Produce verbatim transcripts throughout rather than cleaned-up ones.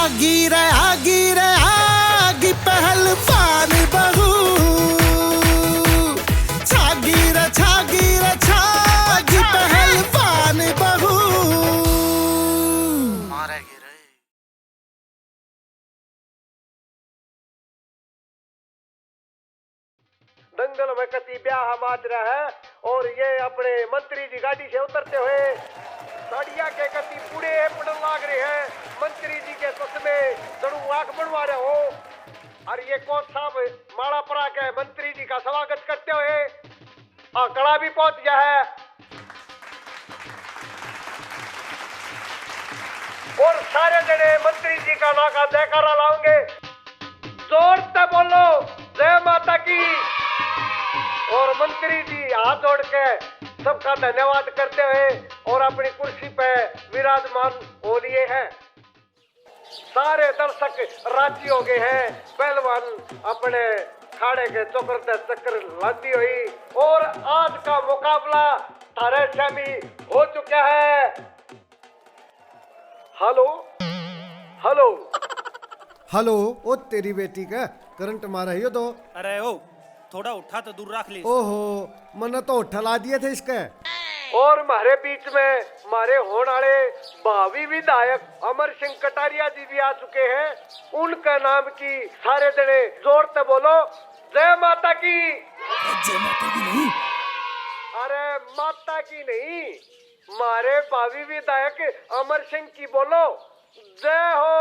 आगी रे, आगी रे, आगी पहलवान बहू। छागी रे, छागी रे, छागी पहलवान बहू। मारेगी रे। दंगल में कती ब्याह माजरा है और ये अपने मंत्री जी गाड़ी से उतरते हुए साड़िया के कती बूढ़े पड़न लाग रहे हैं। मंत्री जी के चश्मे जड़ू आंख बनवा रहे हो। और ये कोच साहब माड़ा परा के मंत्री जी का स्वागत करते हुए आंकड़ा भी पहुंच गया है। और सारे जने मंत्री जी का ना का जयकारा लाओगे। जोर से बोलो, जय माता की। और मंत्री जी हाथ जोड़ के सबका धन्यवाद करते हुए और अपनी कुर्सी पे विराजमान हो लिए हैं। सारे दर्शक राजी हो गए हैं। पहलवान अपने खाड़े के चक्कर ते चक्कर लाती हुई। और आज का मुकाबला थारे सामी हो चुका है। Hello, hello. हेलो, ओ तेरी बेटी का करंट मारा यो तो। अरे ओ, थोड़ा उठा तो दूर रख ले। ओहो, मन्ने तो उठा ला दिए थे इसके। और म्हारे बीच में म्हारे होण आले भावी विधायक अमर सिंह कटारिया जी भी आ चुके हैं। उनका नाम की सारे जने जोर से बोलो, जय माता की। जय माता की नहीं। अरे माता की नहीं, म्हारे भावी विधायक अमर सिंह की बोलो, जय हो।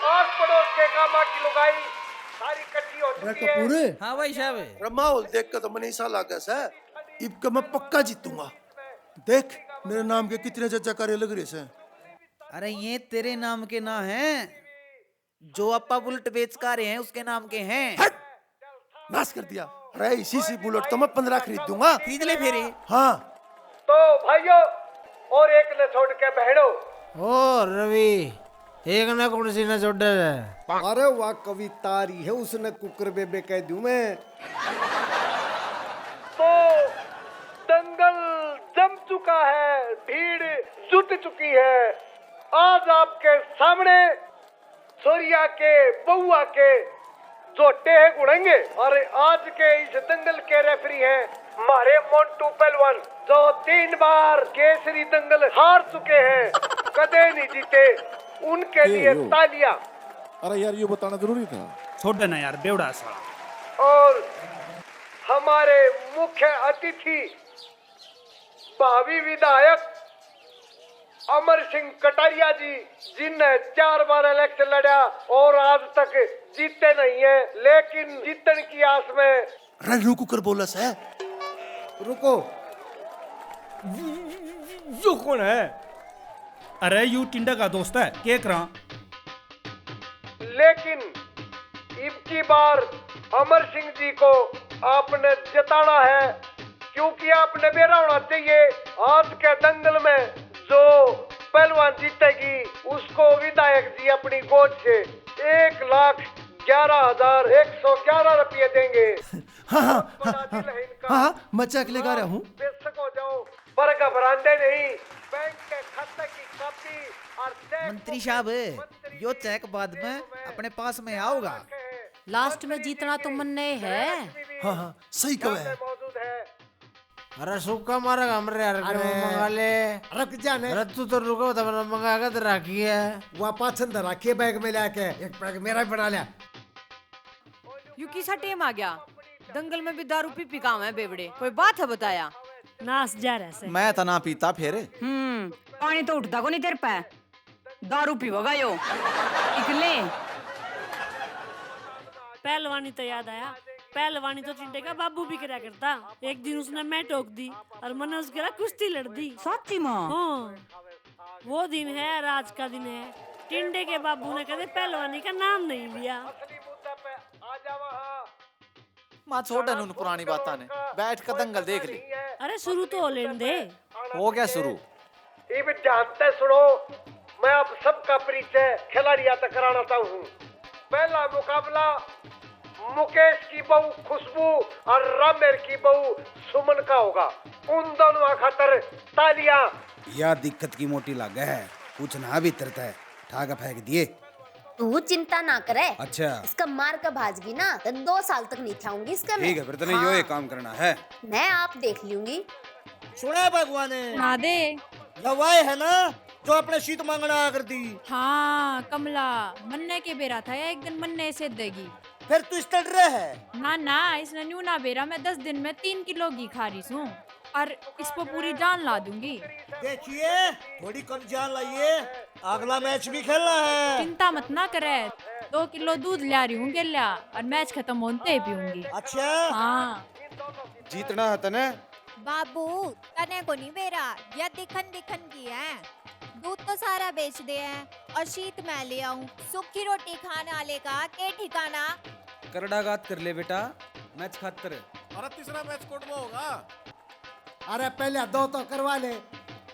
आस पड़ोस के गामा की लुगाई सारी इकट्ठी हो चुकी है। कपूर। हाँ भाई साहब। अरे माहौल देख के तो मने ऐसा लागे से, इब के मैं पक्का जीतूंगा। देख, मेरे नाम के कितने जज्जाकारे लग रहे से। अरे ये तेरे नाम के ना हैं, जो आपा बुलेट बेच का रहे हैं, उसके नाम के हैं। हट! नाश कर दिया। अरे इसी सी बुलेट तो मैं पन्द्रह खरीद दूंगा। खरीद ले फिर। हाँ। तो भाइयों, और एक ने छोड़ के बहनों। ओ रवि, एक ने कुर्सी ने छोड़े रे। अरे वाह, कविता रही है, उसने कुकर बेबे कह दूं मैं। तो दंगल जम चुका है, भीड़ जुट चुकी है। आज आपके सामने छोरिया के, बहुआ के झोटे हैं गुड़ेंगे। और आज के इस दंगल के रेफरी हैं हमारे मोंटू पहलवान, जो तीन बार केसरी दंगल हार चुके हैं, कदे नहीं जीते। उनके ए, लिए यो। तालियां। अरे यार, यो बताना जरूरी था। छोड़ देना यार, बेवड़ा साला। और हमारे मुख्य अतिथि भावी विधायक अमर सिंह कटारिया जी, जिनने चार बार इलेक्शन लड़ा और आज तक जीते नहीं है, लेकिन जीतन की आस में। अरे रुक कर बोला से। रुको, यो कौन है? अरे यू टिंडा का दोस्त है, के करा? लेकिन इब की बार अमर सिंह जी को आपने जिताना है, क्योंकि आपने बेरा होना चाहिए, आज के दंगल में जो पहलवान जीतेगी, उसको विधायक जी अपनी गोद से एक लाख ग्यारह हजार एक सौ ग्यारह रुपये देंगे। हाँ, हाँ, बड़ा हाँ, दिल है इनका। हाँ, हाँ, मैं चेक लेकर आ रहा हूँ। बेशक हो जाओ, पर घबराते नहीं। बैंक के खाते की कॉपी और चेक मंत्री साहब, मंत्री यो जी चेक बाद में अपने पास में आओगा। लास्ट में जीतना तो मन्ने है। हाँ, हाँ, सही कहे है। मौजूद है। अरे सूखा मारेगा हमरे यार, अरे, मंगा ले। रुक जा ने। अरे तू तो रुको, तब मंगा के तो रखी है। वो पाछन तो रखी है बैग में लेके, एक पैक मेरा भी बना लिया। यू किसा टेम आ गया? दंगल में भी दारू पी पी काम है बेवड़े। कोई बात है बताया? नाश जा रहा से। मैं तो ना पीता फिर। हम्म, पानी तो उठता को नहीं तेरे पे। दारू पीवेगा यो। इकले। पहलवानी तो याद आया। पहलवानी तो टिंडे का बाबू भी करा करता। एक दिन उसने मैं टोक दी और मैंने उसके साथ कुश्ती लड़ दी। सच्ची माँ? हाँ। वो दिन है, आज का दिन है। टिंडे के बाबू ने कदे पहलवानी का नाम नहीं लिया। माँ, छोड़ दे उन पुरानी बातां ने, बैठ के दंगल देख ले। अरे, शुरू तो हो लेने दे। हो गया शुरू। इब ध्यान से सुनो, मैं आप सबका परिचय खिलाड़िया तक कराना चाहूँ। पहला मुकाबला मुकेश की बहू खुशबू और रामेर की बहू सुमन का होगा। उन दोनों खातर तालियां। या दिक्कत की मोटी लागे है, कुछ ना भीतर तै। ठा के फेंक दिए। तू चिंता ना करे। अच्छा। इसका मार के भाजगी ना, तो दो साल तक नहीं खाऊंगी इसका मैं। ठीक है, फिर तने यो हाँ। एक काम करना है। मैं आप देख लूंगी। सुना भगवान ने? सुना दे। या वाए है ना, जो अपने सीत मांगना आ कर दी। हाँ, कमला, मन्ने के बेरा था या एक दिन मन्ने से देगी। फिर तू इस तरह है? ना, ना, इसने न्यू ना बेरा, मैं दस दिन में तीन किलो घी खा रही हूँ और इस पर पूरी जान ला दूंगी। देखिए, थोड़ी कम जान लाइए, अगला मैच भी खेलना है। चिंता मत ना करे, दो किलो दूध ला रही हूँ गेल्या और मैच खत्म होते ही पीऊंगी। अच्छा। हाँ। जीतना है तने? बाबू, तने को नहीं बेरा, या दिखन दिखन की है। दूध तो सारा बेच दे है और शीत मैं ले आऊं। सूखी रोटी खाने वाले का के ठिकाना। करड़ाघात कर ले बेटा, मैच खातर। अरे तीसरा मैच कोट में होगा। अरे पहले दो तो करवा ले,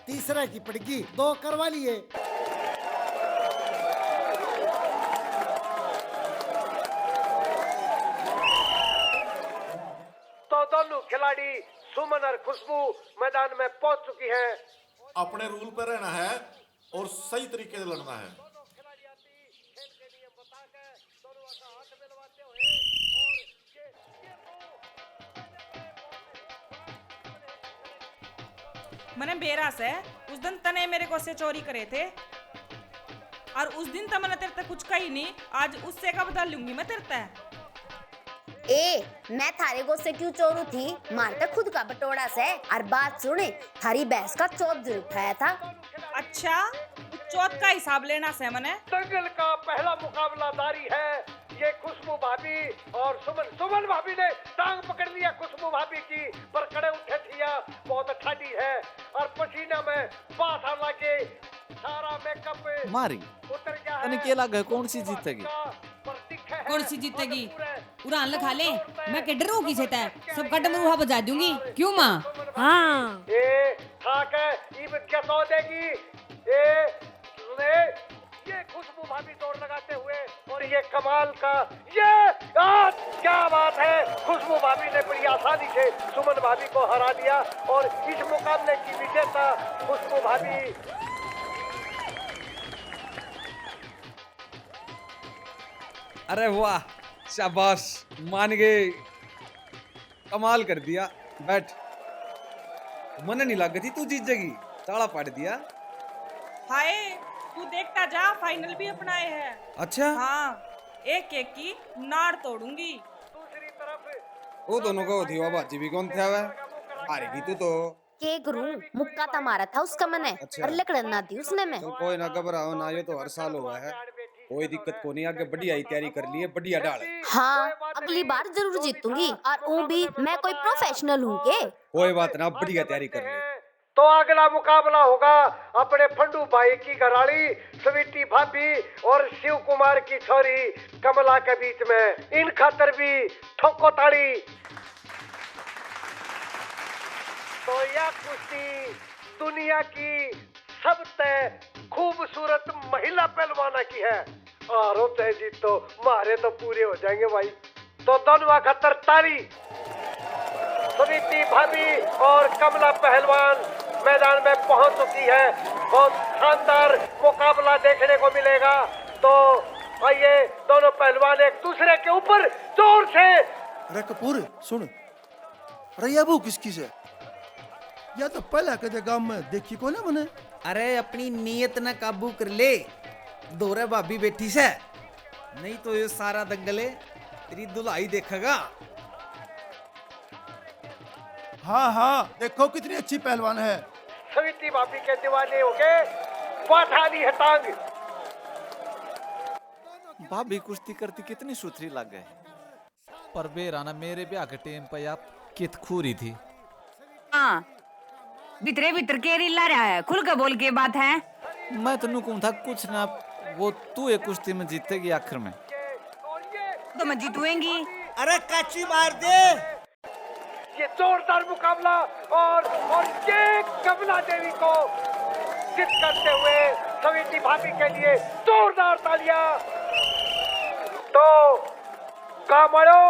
तीसरे की पड़गी, दो करवा लिए। तो दोनों खिलाड़ी सुमन और खुशबू मैदान में पहुंच चुकी हैं। अपने रूल पे रहना है और सही तरीके से लड़ना है। मने बेरा से उस दिन तने मेरे को से चोरी करे थे, और उस दिन तो मैंने तेरे ते कुछ कही नहीं, आज उससे का बदला लूंगी मैं तेरे ते। ए, मैं थारे गो से क्यों चोरू थी? मार तो खुद का बटोड़ा से। और बात सुने, थारी भैंस का चौथ जरूर उठाया था। अच्छा, उस चौथ का हिसाब लेना से मने। दंगल का पहला मुकाबला जारी है। ये खुशबू भाभी और सुमन, सुमन भाभी ने टांग पकड़ लिया खुशबू भाभी की, पर कड़े उठे थिया, बहुत ठाडी है और पसीना में बासा लागे, सारा मेकअप मारी। उतर गया है। तने के लागे, कौन सी जीतेगी? कौन सी जीतेगी? उड़ान लखा ले, मैं के डरूं किसे तै, सबका डमरूहा बजा दूंगी। क्यों माँ? हाँ। ए, खा के इब क्या सो देगी? ए, सुने, ये खुशबू भाभी दौड़ लगाते हुए, और ये कमाल का, ये, आ, क्या बात है, खुशबू भाभी ने बड़ी आसानी से सुमन भाभी को हरा दिया और इस मुकाबले की विजेता खुशबू भाभी। अरे वाह, शाबाश, मान गए, कमाल कर दिया। बैठ, मने नहीं लग थी तू जीतेगी, ताला पाड़ दिया। हाय, तू देखता जा, फाइनल भी अपनाए है। अच्छा? हाँ, एक एक की नाड़ तोड़ूंगी। वो दोनों को होती हुआ बाजी भी कौन था वह? हारेगी तू तो। के करूं, मुक्का तो मारा था उसका मने, अच्छा। पर लकड़न ना दी उसने मैं। चल कोई ना, घबराओ ना, ये तो हर साल हुआ है, कोई दिक्कत को नहीं। आगे बढ़िया ही तैयारी कर ली है, बढ़िया डाल। हाँ, अगली बार जरूर जीतूंगी। और ऊं भी मैं कोई प्रोफेशनल हूँ के? कोई बात ना, बढ़िया तैयारी कर ली। तो अगला मुकाबला होगा अपने फंडू भाई की घराली स्वीटी भाभी और शिव कुमार की छोरी कमला के बीच में। इन खातर भी ठोको ताली। तो यह कुश्ती दुनिया की सबसे खूबसूरत महिला पहलवाना की है। आरो तय जीत तो मारे तो पूरे हो जाएंगे भाई। तो दोनों खातर ताली। स्वीटी भाभी और कमला पहलवान मैदान में पहुंच चुकी है। बहुत शानदार मुकाबला देखने को मिलेगा। तो आइए, दोनों पहलवान एक दूसरे के ऊपर जोर से। अरे कपूर, सुन, अरे ये बहू किसकी से? या तो पहला कदे गांव में देखी कोने मने। अरे अपनी नीयत ना काबू कर ले, धोरे भाभी बैठी से, नहीं तो ये सारा दंगल है तेरी दुल्हाई देखेगा। हाँ हाँ, देखो कितनी अच्छी पहलवान है। स्वीटी भाभी के दीवाने हो गए, बाठा दी है टांग। भाभी कुश्ती करती कितनी सुथरी लग गई। पर बेरा ना मेरे ब्याह के टेम पे या कित खू रही थी। हाँ, भीतरे भीतर के रिला रहा है, खुल के बोल के बात है। मैं तो न्यू कहूँ था कुछ ना, वो तू एक कुश्ती में जीतेगी आखिर में। तो मैं जीतूंगी। अरे काची मार दे। ये जोरदार मुकाबला और, और ये कमला देवी को जित करते हुए स्वीटी भाभी के लिए जोरदार तालियां। तो गाम वालों,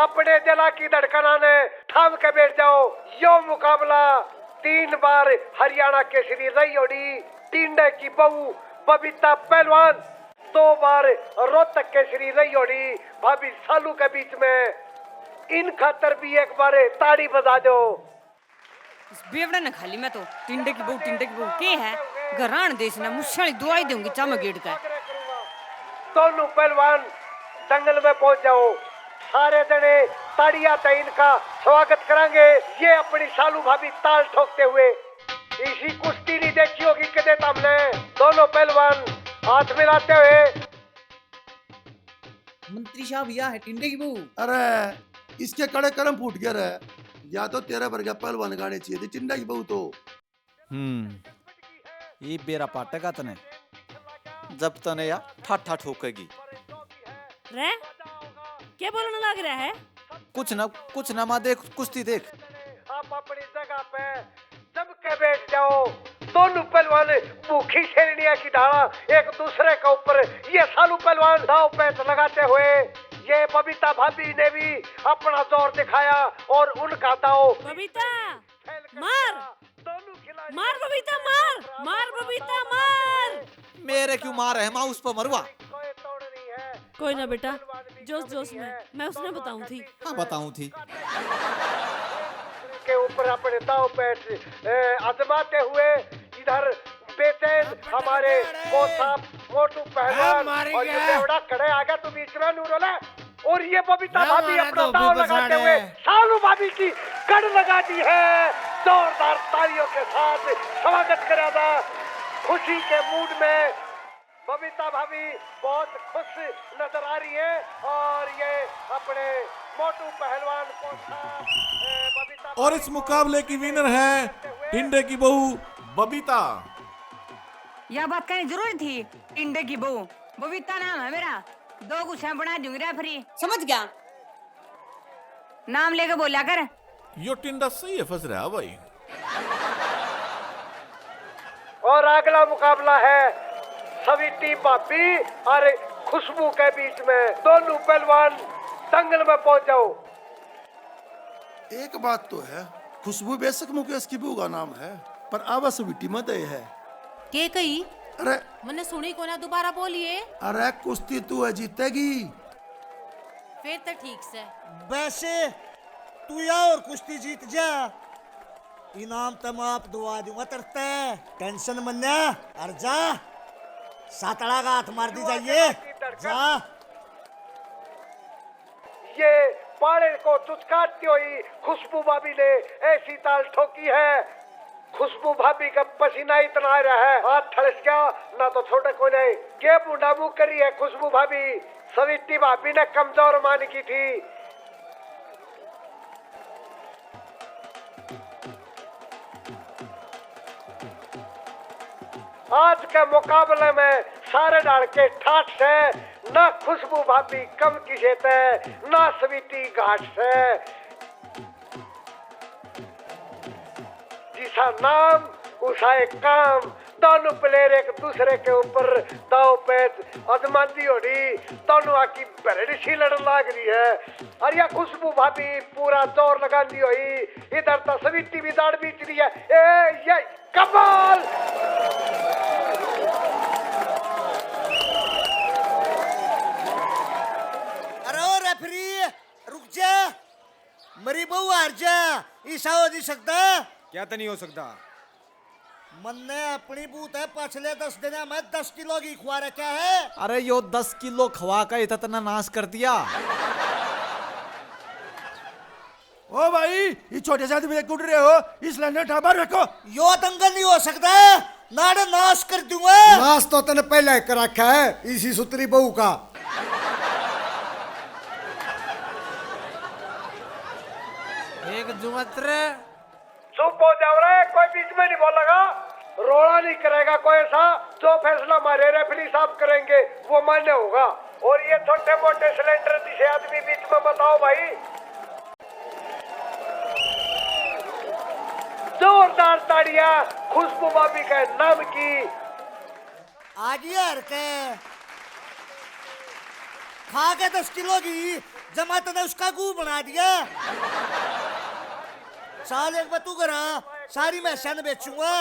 अपने दिला की धड़कना ने थाम के बैठ जाओ। यो मुकाबला तीन बार हरियाणा केसरी रही होड़ी टिंडे की बहू बबीता पहलवान दो बार रोहतक केसरी रही होनी भाभी सालू के बीच में, इन खातर भी एक बार ताड़ी बजा दो। इस बेवड़े ने खा ली मैं तो। टिंडे की बहू, टिंडे की बहू के है? घरान देश ने मुस्याली दुआई दूंगी चामा गेट का। दोनों पहलवान दंगल में पहुंच जाओ। सारे जने ताड़ियां ते इनका स्वागत करांगे। ये अपनी सालू भाभी ताल ठोकते हुए। इसी कुश्ती नहीं देखी होगी कदे तमने। दोनों पहलवान हाथ मिलाते हुए। मंत्री साहब, या है टिंडे की बहू। अरे, इसके कड़े करम फूट गया रे। या तो तेरे वर्गा पहलवान गाने चाहिए थी, टिंडे की बहू तो। हम्म, ये बेरा पाटेगा तने, जब तने या ठाठा ठोकेगी। रे, क्या बोलने लग रहा है? कुछ ना, कुछ ना, माँ देख, कुश्ती देख। आप अपनी जगह पे जम के बैठ जाओ। दोनों पहलवान भूखी शेरनिया की ढाला एक दूसरे के ऊपर। ये सालू पहलवान दाव पेच लगाते हुए, ये बबीता भाभी ने भी अपना जोर दिखाया और उनका दाव बबीता, फैल कर मार। गया। दोनों खिलाड़ी मार बबीता, मार, मार बबीता, मार। मेरे क्यों मार है माँ, उस पर मरवा। कोई तोड़ नहीं है। कोई ना बेटा, जोश जोश में मैं उसने बताऊं थी। हाँ, बताऊं थी। के ऊपर अपने दाव पेच, ए, आजमाते हुए इधर बेचैन हमारे कोच साहब मोटू पहलवान और ये बेवड़ा खड़े आ गया, तू बीच में नूर वाला। और ये बबीता भाभी अपना दाव लगाते हुए सालू भाभी की कड़ लगा दी है। जोरदार तालियों के साथ स्वागत करा था। खुशी के मूड में बबीता भाभी बहुत खुश नजर आ रही है और ये अपने मोटू पहलवान को था, ए, बबीता और भाभी इस को मुकाबले की विनर है करते हुए टिंडे की बहू बबीता। या बात कहनी जरूरी थी? टिंडे की बहू, बबीता नाम है मेरा। दो गुस्सा बना दूंगी रेफरी। समझ गया? नाम लेके बोला कर। यो टिंडा सही है, फंस रहा भाई। और अगला मुकाबला है स्वीटी भाभी और खुशबू के बीच में। दोनों पहलवान दंगल में पहुंच जाओ। एक बात तो है, खुशबू बेशक मुकेश की बहू का नाम है, पर आवा स्वीटी में दे है। के कही? अरे मन्ने सुनी कोना, दोबारा बोलिए। अरे कुश्ती तू है जीतेगी। फिर तो ठीक से। वैसे तू या और कुश्ती जीत जा, इनाम तो मैं आप दुआ दूंगा तरते। टेंशन मन्या, और जा, सातड़ा का हाथ मार दी जाइए, जा। ये पाले को चुचकाटती हुई खुशबू भाभी ने ऐसी ताल ठोकी है। खुशबू भाभी का पसीना इतना आ रहा है, हाथ ठलस गया, ना तो छोड़े कोई नहीं। के बूढ़ा मुंह करी है खुशबू भाभी, स्वीटी भाभी ने कमजोर मान की थी। आज के मुकाबले में सारे ढाल के ठाठ से, ना खुशबू भाभी कम किसे तै, ना स्वीटी घाट से। जिसा नाम उसा एक काम। दोनों प्लेयर एक दूसरे के ऊपर दाव पेच आजमांदी होड़ी, दोनों आकी भरड़ी सी लड़न लाग रही है। और या खुशबू भाभी पूरा जोर लगांदी हुई इधर तो स्वीटी भी दाड़ बीच रही है। ए, ये कमाल! अरे ओ रेफरी, रुक जा। मेरी बहू हार जा, इसा हो नहीं सकता। क्या तो नहीं हो सकता? मन्ने अपनी बहू तै पाछले दस दिना में दस किलो घी खुआ रखा है। अरे यो दस किलो खवा के इतना नाश कर दिया। ओ भाई, ये छोटे से आदमी कुट रहे हो, इस लंडे ठाबा रखो। यो दंगल नहीं हो सकता, नाड़े नाश कर दूंगा। नाश तो तने पहले कर रखा है इसी सुतरी बहू का। एक जुमत रे। चुप हो जाओ रे, कोई बीच में नहीं बोलेगा, रोला नहीं करेगा कोई ऐसा। जो फैसला हमारे रेफरी साहब करेंगे, वो मान्य होगा। और ये छोटे मोटे सिलेंडर जिसे आदमी बीच में बताओ भाई। जोरदार ताड़ियां खुशबू भाभी के नाम की। आ गई हर के। खा के दस किलो घी, जमा तने उसका गू बना दिया। साल एक बतू करा, सारी भैंसा ने बेचूंगा।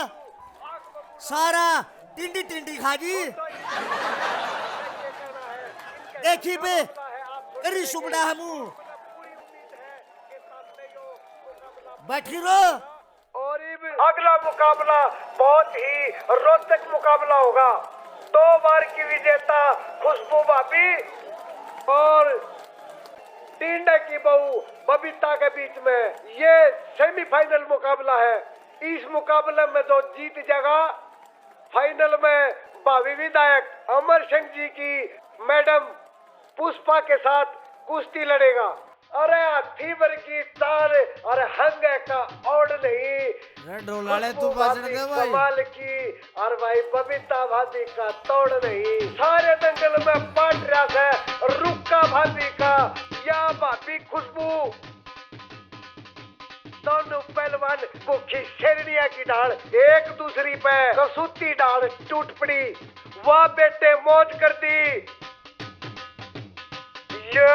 सारा टिंडी टिंडी खा जी। देखी बे, करी सुपड़ा हमू। बैठी रो। और इब अगला मुकाबला बहुत ही रोचक मुकाबला होगा। दो बार की विजेता खुशबू भाभी और टिंडे की बहू बबीता के बीच में ये सेमीफाइनल मुकाबला है। इस मुकाबले में जो जीत जाएगा, फाइनल में भावी विधायक अमर सिंह जी की मैडम पुष्पा के साथ कुश्ती लड़ेगा। अरे हाथी वर्गी चाल और हंगे का ओड़ नहीं। रे ढोलाले, तू खुशबू बाजण भाभी दे भाई। कमाल की और भाई बबीता भाभी का तोड़ नहीं। सारे दंगल में पाट रहा है रुक्का भाभी का। या भाभी खुशबू। दोनों पहलवान भूखी शेरनिया की ढाल, एक दूसरी पे कसूती ढाल टूट पड़ी। वाह बेटे, मौज कर दी। ये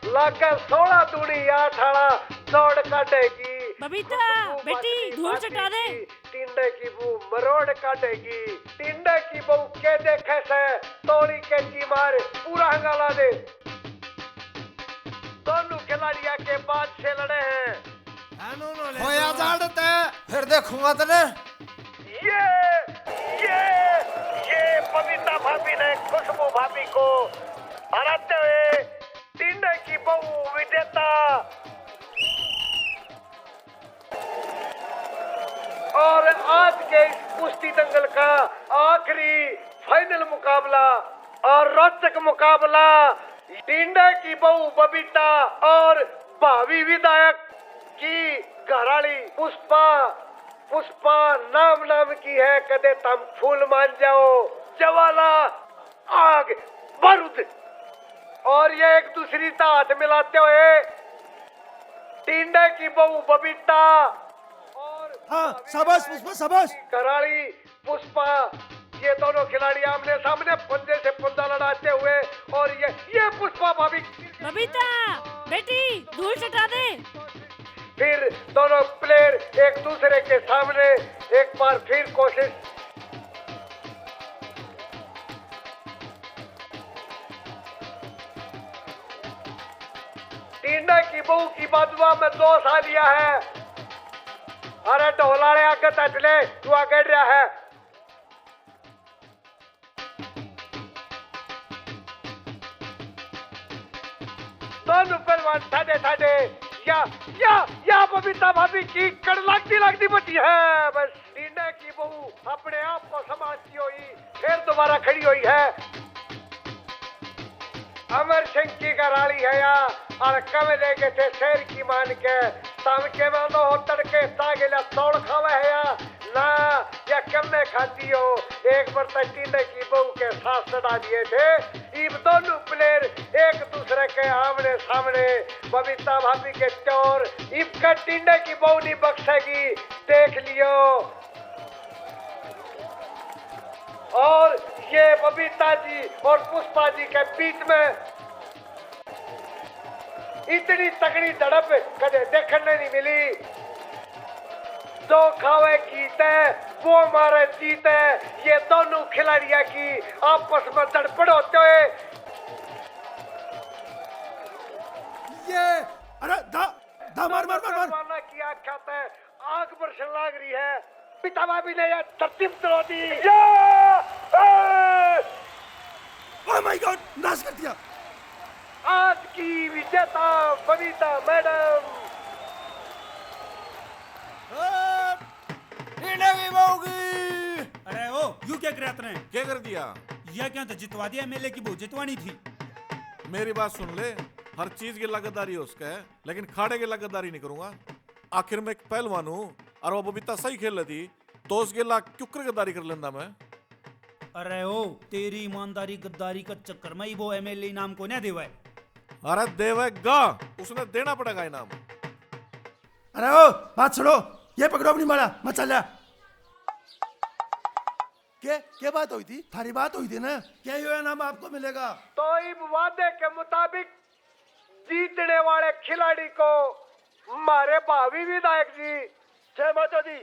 लागे सोलह दूनी अठारह, दौड़ काटेगी। बबीता, खुशबू बेटी, बाजरी धूल बाजरी चटा दे। की टिंडे की बहू मरोड़ काटेगी। टिंडे की बहू के देखे से, तोड़ी कैंची मार, पूरा हंगाला दे। दोनों खिलाड़िया के बाज से लड़े हैं। होया जाड़ ते, फिर देखूंगा तने। ये, ये, ये बबीता भाभी ने खुशबू भाभी को हराते हुए टिंडे की बहू विजेता। और आज के इस कुश्ती दंगल का आखिरी फाइनल मुकाबला और रोचक मुकाबला टिंडे की बहू बबीता और भावी विधायक की घराली पुष्पा। पुष्पा नाम नाम की है, कदे तम फूल मान जाओ, ज्वाला, आग, बारूद। और ये एक दूसरी का हाथ मिलाते हुए टिंडे की बहू बबीता और हाँ, शाबाश पुष्पा, शाबाश। घराली पुष्पा, ये दोनों खिलाड़ी आमने सामने पंजे से पंजा लड़ाते हुए, और ये, ये पुष्पा भाभी। बबीता, बेटी, धूल चटा दे। फिर दोनों प्लेयर एक दूसरे के सामने एक बार फिर कोशिश। टिंडे की बहू की बाजुआ में जोश आ लिया है। अरे ढोलाले, आगे तक ले, तू आगे रहा है। दोनों पहलवान ठाडे ठाडे। या, या, या बबीता भाभी की कड़ लगती लगती बची है। बस टीना की बहू अपने आप को संभालती हुई फिर दोबारा खड़ी हुई है। अमर सिंह की घराली है या, और कब लेके थे शेर की मान के, तम के मानो हो तड़के सागेला तोड़ खावे है या, ना, या कम में खाती हो। एक बार तक टीना की बहू के साथ सड़ा दिए थे। इब दोनों प्लेयर एक दूसरे के आमने सामने। बबीता भाभी के चोर, इब का टीना की बहू नहीं बख्शेगी, देख लियो। और ये बबीता जी और पुष्पा जी के बीच में इतनी तगड़ी झड़प कदे देखने नहीं मिली। जो खावे गीत है, वो मारे जीत है। ये दोनों खिलाड़िया की आपस में झड़पड़ होते हुए ये, अरे दा, दा मार, मार, मार, मार। पहलवाना की आख्या तै आग बरसन लाग रही है। पिता भाभी ने यह धरती तोड़ दी। या! ए! Oh my God, नाश कर दिया। आज की विजेता बबीता मैडम। इन्हें भी बहूगी। अरे ओ, यू क्या करया तने? क्या कर दिया? या क्या तो जितवा दिया, एमएलए की बहू जितवानी थी। मेरी बात सुन ले, हर चीज की लागतदारी है उसका है, लेकिन खाड़े की लागतदारी नहीं करूंगा। आखिर मैं एक पहलवान हूँ और वो बबीता सही खेल रही थी, तो उस गेला क्यों कर गद्दारी कर लेंदा मैं? अरे ओ, तेरी ईमानदारी गद्दारी का चक्कर में ही वो एमएलए इनाम को नहीं देवे। अरे देवेगा, उसने देना पड़ेगा इनाम। अरे ओ, बात छोड़ो, ये पकड़ो अपनी माला, मत चल जा। के, के बात हुई थी? थारी बात हुई थी ना, क्या यो इनाम आपको मिलेगा? तो इब वादे के मुताबिक जीतने वाले खिलाड़ी को मारे भावी विधायक जी। जय माता दी।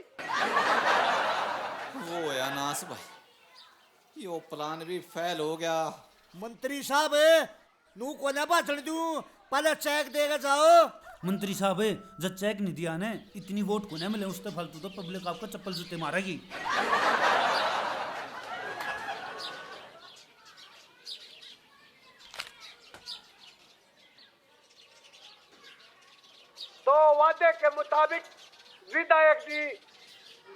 वो होया नाश भाई। यो प्लान भी फेल हो गया। मंत्री साहब, नू कोना भाषण दूं, पहले चेक देके जाओ। मंत्री साहब, जब चेक नहीं दिया ने, इतनी वोट कोना मिले, उससे फालतू तो पब्लिक आपका चप्पल जूते मारेगी। तो वादे के मुताबिक विधायक जी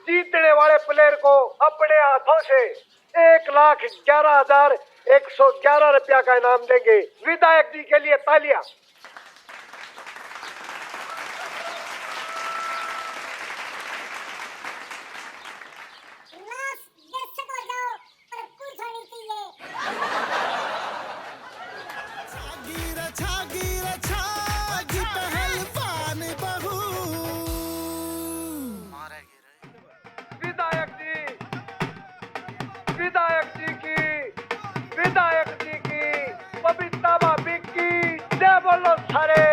जीतने वाले प्लेयर को अपने हाथों से एक लाख ग्यारह हजार एक सौ ग्यारह रुपया का इनाम देंगे। विधायक जी के लिए तालियां। लास्ट दर्शक हो जाओ, पर पूछ होनी चाहिए। छागी रे छागी रे छागी पहलवान बहू। विधायक जी, विधायक जी की, विधायक जी की, बबीता भाभी की जय बोलो सारे।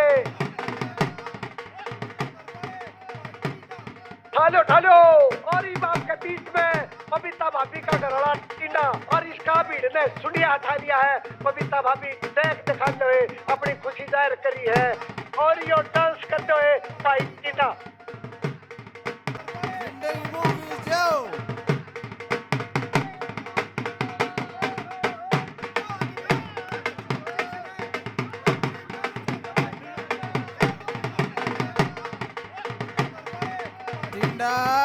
ठालो, ठालो। और इब आपके बीच में बबीता भाभी का घरवाला टीना और इसका भीड़ ने सुंडिया उठा लिया है। बबीता भाभी देख दिखाते हुए अपनी खुशी जाहिर करी है और यो डांस करते हुए भाई टीना। टिंडा।